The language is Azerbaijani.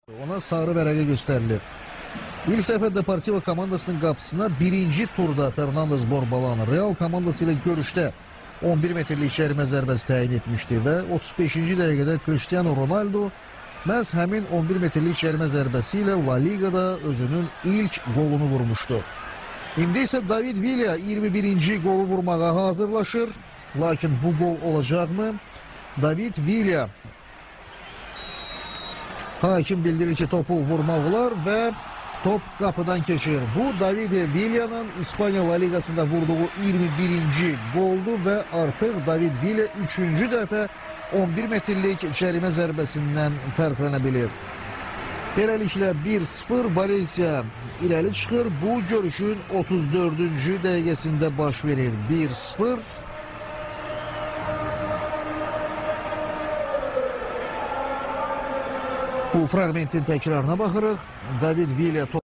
Ona sarı vərəqə göstərilir. İlk dəfə Deportivo komandasının qapısına birinci turda Fernandez Borbalan Real komandası ilə görüşdə 11 metrlik cərimə zərbəsi təyin etmişdi və 35-ci dəqiqədə Cristiano Ronaldo məhz həmin 11 metrlik cərimə zərbəsi ilə La Ligada özünün ilk qolunu vurmuşdu. İndi isə David Villa 21-ci qolu vurmağa hazırlaşır. Lakin bu qol olacaqmı? David Villa. Hakim bildirir ki, topu vurmaq olar və top qapıdan keçir. Bu David Villa'nın İspanya La Ligasında vurduğu 21-ci qoldu və artıq David Villa 3-cü dəfə 11 metrlik cərimə zərbəsindən fərqlənə bilir. Beləliklə 1-0 Valencia irəli çıxır. Bu görüşün 34-cü dəqiqəsində baş verir. 1-0. Bu fragmentin təkrarına baxırıq. David Villa top